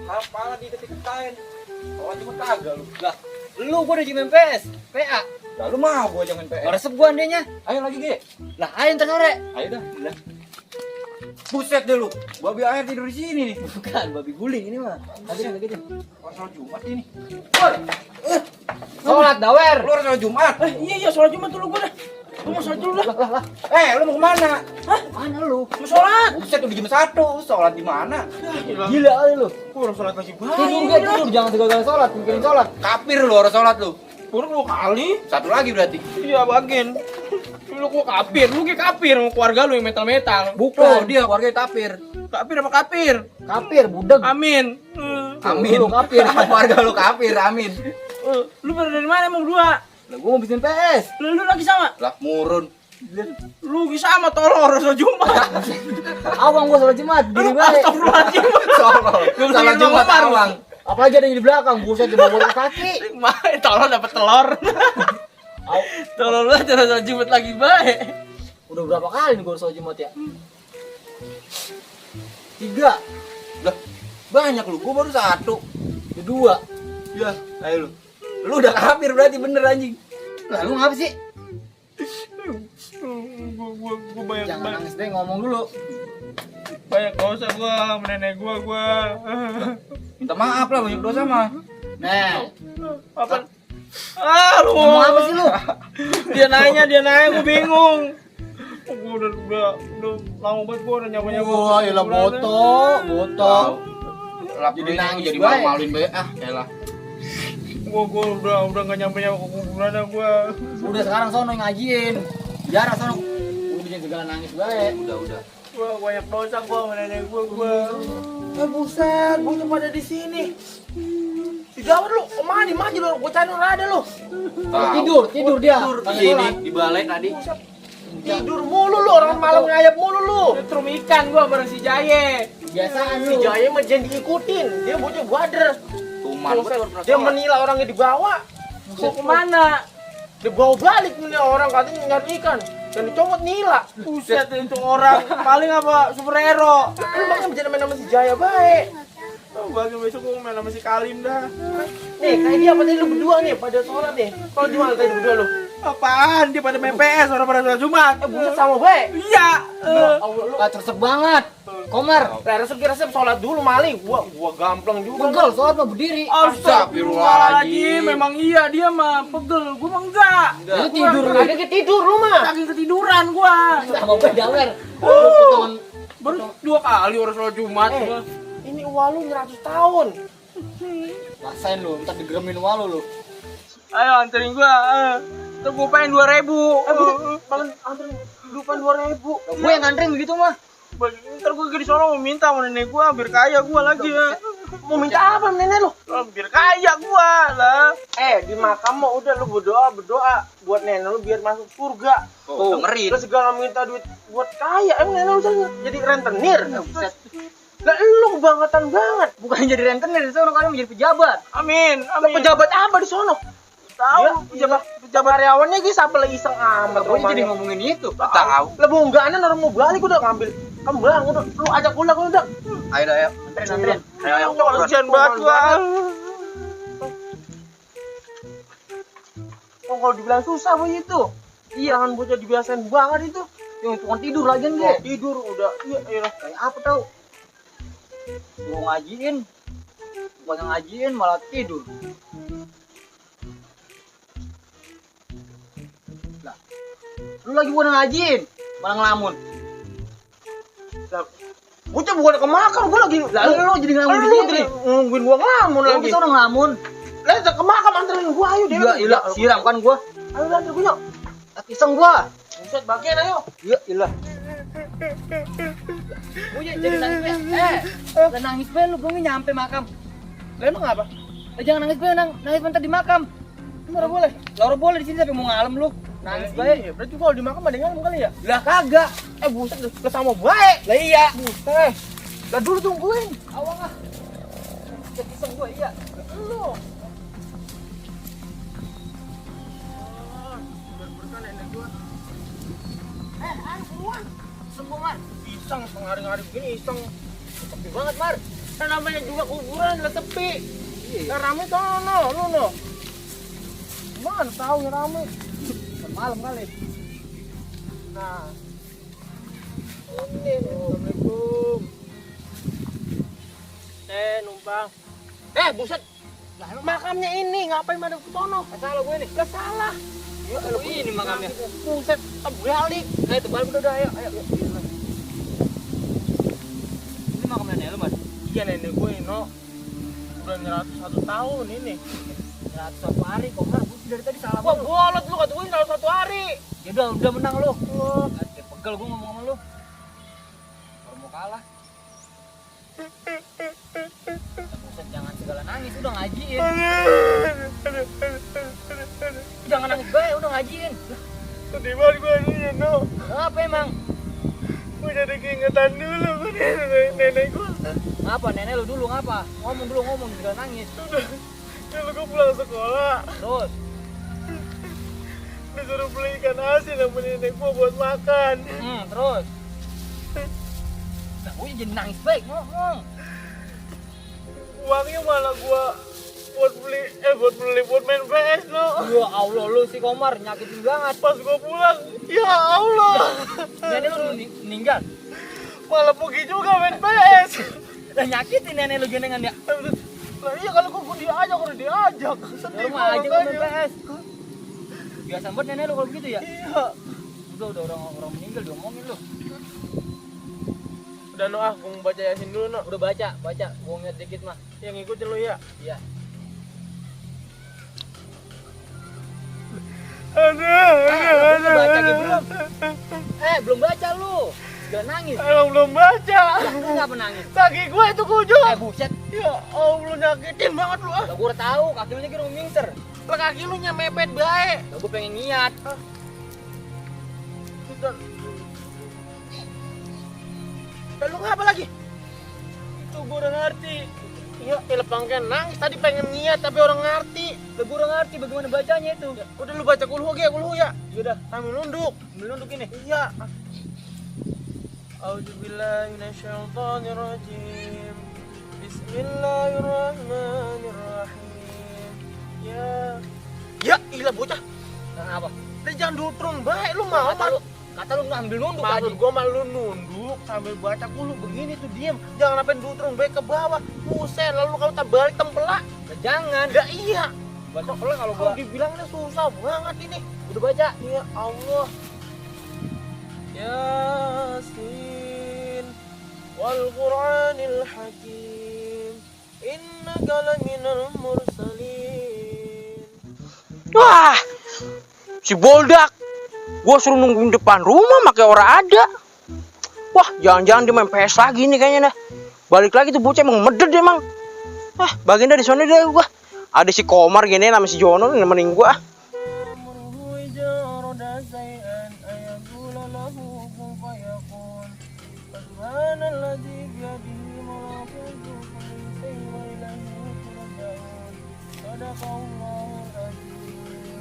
Kepala diketik-ketain. Orang cuma kagak lu. Lah, lu gua udah main PS, PA. Lah lu mau gua jangan PS. Resep gua andenya. Ayo lagi, Ge. Lah, ayo ntar sore. Ayo dah. Lah. Buset deh lu. Babi air tidur di sini nih. Bukan, babi guling ini mah. Tadi kan gitu. Sholat Jumat ini. Woi. Sholat dawer. Lu harus sholat Jumat. Iya sholat Jumat dulu gua dah. Gua mau sholat dulu dah. Lu mau kemana? Hah? Mana lu? Mau sholat. Buset udah jam 1. Sholat di mana? Gila kali lu. Gua orang sholat lagi Tidur baik. gak tidur, jangan segala sholat, mikirin sholat. Kafir lu harus sholat lu. Gua 2 kali. Satu lagi berarti. Iya bagian. Lu kok kafir, lu kayak kafir sama keluarga lu yang metal-metal. Oh, dia keluarga kafir. Kafir apa kafir? Kafir, budak. Amin. Amin. Lu kafir. Keluarga lu kafir, amin. Lu pada dari mana emang berdua? Lah gua mau bikin PS. Lu lagi sama? Lah murun. Lu lagi sama tolong orang sholat Jumat. Awang gua sholat Jumat, diri baik. Astagfirullahaladzim. Sholat Jumat awang. Apalagi ada yang di belakang, buset di bawah kaki. Tolong dapat telur. Tolong lu aja sholat Jumat lagi baik. Udah berapa kali nih gua sholat Jumat ya? 3, Lah, banyak lu. Gua baru 1. 2. Ya, ayo lu. Lu udah kafir berarti bener anjing. Lah lu ngapa sih? Gua banyak Jangan nangis deh, ngomong dulu. banyak dosa gua sama nenek gua. Minta maaf lah banyak dosa mah. Nah, Apa? Lu ngomong apa sih lu? Dia nanya, gua bingung. Gua udah lama banget gua udah nyapa-nyapa. Wah, iyalah boto. Jadi nangis jadi baik. malu-maluin bae. Ah, elah. Gua udah enggak nyampe-nyampe ke kuburan gua. Udah sekarang sono yang ngajiin. Jarak sono. Udah bikin segala nangis baik. Udah. Gua banyak dosa gua sama nenek gua. Buset, gua pada di sini. Di gawat lu, kemana di maju lu? Gua cari lu ada lu. Tidur dia. Di sini di balai tadi. Tidur mulu lu, orang malam ngayap mulu lu. Setrum ikan gua bareng si Jaye. Biasaan Si lu. Jaye mah jangan diikutin. Dia bocah bader. Tuman. Dia menilai orangnya dibawa. Mau kemana? Dia bawa balik menilai orang katanya nyari ikan. Dan dicomot nila. Buset itu orang. Paling apa? Superhero. Lu makanya bisa main sama si Jaya baik. Bagi besok gua main sama si Kalim dah. Nih kayak dia apa tadi lu berdua nih pada sholat nih. Kalau di mana tadi berdua lu? Apaan? Dia pada main PS orang pada sholat Jumat. Buset sama baik. Iya. Gak tersep banget. Komar. Resep sholat dulu maling. Gua gamplang juga. Pegel sholat mah berdiri. Astagfirullahaladzim. Memang iya dia mah pegel. Gua mah enggak. Lu tidur. Ada tidur lu mah. Saking ketiduran gua. Sama gue dawer. Baru 2 kali orang sholat Jumat. Ini uang lu 100 tahun. Rasain lu, ntar digeremin walu lu. Ayo anterin gua. Ntar gua pengen 2.000. Paling anterin lu pengen 2.000. Gue yang ngantrin begitu mah. Ntar gua di sono mau minta sama nenek gua biar kaya gua lagi ya. Mau minta apa sama nenek lu? Biar kaya gua lah. Di makam mah udah lu berdoa buat nenek lu biar masuk surga. Tuh, dengerin. Terus segala minta duit buat kaya. Emang nenek lu jadi rentenir. Lah lu kebangetan banget. Bukan jadi rentenir, di sana kalian menjadi pejabat. Amin. Pejabat apa di sono? Tahu pejabat karyawannya guys apa lagi iseng amat Gue jadi rumahnya. ngomongin itu. Tahu. Lah bonggaannya orang mau balik udah ngambil kembang udah lu ajak pulang udah. Ayo dah, ayo. Antren. Ayo. Hujan banget gua. Oh, kalau dibilang susah begitu. Iya kan bocah dibiasain banget itu. Yang tukang tidur lagi kan Tidur udah. Iya. kayak apa tau? Gue ngajiin. Bukan ngajiin malah tidur. Lah, lu lagi bukan ngajiin, malah ngelamun. Bocah bukan ke makam, gua lagi. Lalu lu jadi ngelamun di sini. Nungguin gua ngelamun Lu lagi. bisa orang ngelamun. Lah ke makam anterin gua ayo dia. Iya, siram kan gua. Ayo anterin gua yuk. Iseng gua. Buset bagian ayo. Iya. Gue jadi nangis be. Nangis be lu belum nyampe makam. Lah emang apa? Jangan nangis be, nangis bentar di makam. Enggak boleh. Laura boleh di sini sampai mau ngalem lu. Nangis baik. Berarti kalau di makam ada yang kali ya? Lah kagak. Buset lu sama baik. Lah iya. Buset. Lah dulu tungguin. Awang ah. Jadi iseng gua iya. Lu. Ayo buruan. Sembuh Mar. Iseng hari-hari begini iseng. Sepi banget Mar. Kan namanya juga kuburan lah sepi. Iya. Rame sono, lu no. Mana tahu yang rame. Malam kali. Nah. Ini, Assalamualaikum. Numpang. Buset. Nah, emang Makamnya ini, ngapain pada ke sono? salah gue nih. Gak salah. Ya, kalau ini makamnya. Buset, terbalik. Itu balik udah, ayo. Ini makam nenek lu, Mas. Iya nenek gue, no. Udah 101 tahun ini. 101 hari kok, Mas. Gue dari tadi salah Wah, banget. bolot lu katuin kalau 1 hari. Ya udah menang lu. Pegel gue ngomong sama lu. Baru mau kalah. Buset, jangan segala nangis, udah ngajiin. Jangan nangis bae, udah ngajiin. Sedih banget gue ini, no. Apa emang? Gue jadi keingetan dulu gue nenek gue. Ngapa nenek lu dulu ngapa? Ngomong segala nangis. Dulu gue pulang sekolah, Terus, disuruh beli ikan asin sama nenek gue buat makan. terus. Nah, gue jadi nangis baik, ngomong. Uangnya malah gue buat main PS, no. Ya Allah, lu si Komar nyakitin banget. Pas gue pulang, ya Allah, Nenek lu meninggal. malah pergi juga main PS. Lah nyakitin nenek lu genengan ya. Nah iya kalau gue diajak, udah diajak. Di Sedih rumah aja gue lu main PS. Biasa banget nenek lu kalau begitu ya. Iya. Udah orang meninggal diomongin lu. Udah no, gue mau baca Yasin dulu, no. Udah baca, gua ngeliat dikit mah. Yang ngikutin lu ya. Iya. Aduh, Baca gitu belum? Belum baca lu. Jangan nangis. Emang belum baca. Lu ngapa nangis? Kaki gue itu kujung. Buset. Ya Allah, nyakitin banget lu. Lah gua udah tahu kaki lu kira mau mingser. Lah kaki lu mepet baik. Lah gua pengen niat. Dan lu ngapa lagi? Itu gua udah ngerti. Iya, ilepangkan nangis tadi pengen niat tapi orang ngerti. Lah gua udah ngerti bagaimana bacanya itu. Udah lu baca kulhu ya. Yaudah, Sambil nunduk. menunduk ini. Iya. A'udzubillahi minasyaitonirrajim. Bismillahirrahmanirrahim. Ya ilah bocah. Kenapa? Jangan dutrun baik lu mau. Kata lu ambil nunduk Maksud aja. gua malu nunduk sambil baca kulhu begini tuh diem. Jangan sampai dutrun baik ke bawah. Buset, lalu kamu tak balik tempelak. Lah jangan. Ya iya. Baca pelan kalau Kalau gua dibilangnya susah banget ini. udah baca. Ya Allah. Yasin wal Qur'anil Hakim innaka laminal mursalin. Wah, si Boldak. Gua suruh nungguin depan rumah makanya orang ada. Wah, jangan-jangan dia main PS lagi nih kayaknya dah. Balik lagi tuh bocah emang meded emang. Bagian dari sana deh gua. Ada si Komar gini nama si Jono nemenin gua.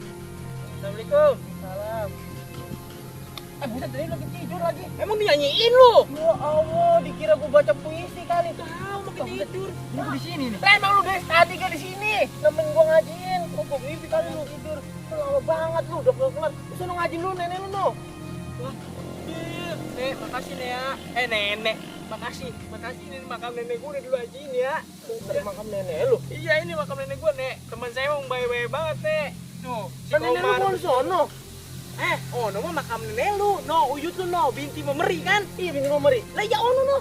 Assalamualaikum. Salam. Buset, tadi lagi tidur lagi. Emang dinyanyiin lu? Ya Allah, dikira gua baca puisi kali. Tahu makin tidur. Ini gua di sini nih. Lah emang lu dari tadi kan di sini. Nemenin gua ngajiin. Gua mimpi kali lu tidur. Lu lama banget lu, udah kelar. Lu sono ngaji lu nenek lu no. Nek, makasih Nek ya. Nenek. Makasih ini makam nenek gue udah dulu ajain ya. Dari makam nenek lu. Iya ini makam nenek gue Nek. Teman saya mau baik-baik banget Nek. Tuh, si Kan nenek lu Komar. mau di sono. Oh, nama makam nenek lu. No, Uyut lu no, binti memeri kan? Iya binti Komari. Lah ya ono no.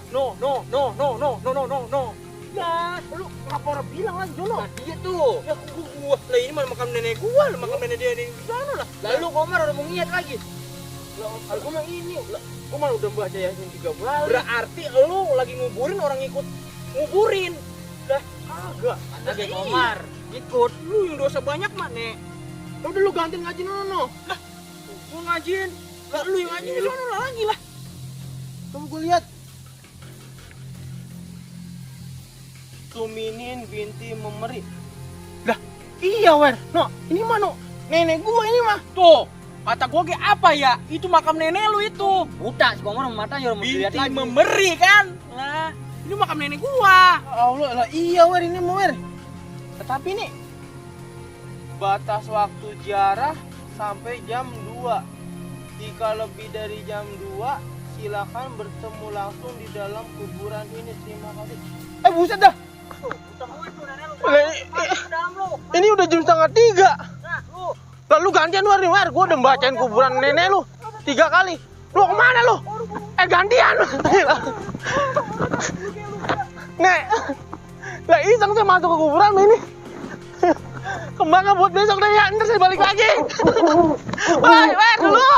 Ya, lu ngapa orang bilang lagi Jono? Nah, dia tuh. Ya gua. Lah ini mah makam nenek gua, lah makam nenek dia di sana lah. Lalu Komar udah mau ngiat lagi. Lah gua mah ini, gua mah udah baca Yasin 3 kali. Berarti lu lagi nguburin orang ikut nguburin. Dah kagak. Kata dia Komar, ikut. Lu yang dosa banyak mah, Nek. Ya udah lu ganti ngaji nono. Lah, gua ngajiin. Lah lu yang ngajiin di sono lagi lah. Coba gua lihat. Tuminin binti memeri. Lah, iya wer. No, ini mah no. Nenek gua ini mah. Tuh, kata gua kayak apa ya? Itu makam nenek lu itu. Udah, si Komar matanya udah mau Binti lihat lagi. memeri kan? Lah, Ini makam nenek gua. Allah lah, iya Wer, ini mau Wer. Tetapi nih batas waktu ziarah sampai jam 2. Jika lebih dari jam 2, silakan bertemu langsung di dalam kuburan ini. Terima kasih. Buset dah. Ini udah jam setengah 3. Lalu gantian Wer nih Wer, gua udah bacain kuburan nenek lu 3 kali. Lu kemana lu? Gantian. Nek, lah iseng saya masuk ke kuburan ini. Kembangnya buat besok deh ya, ntar saya balik lagi. Bye, Wer dulu.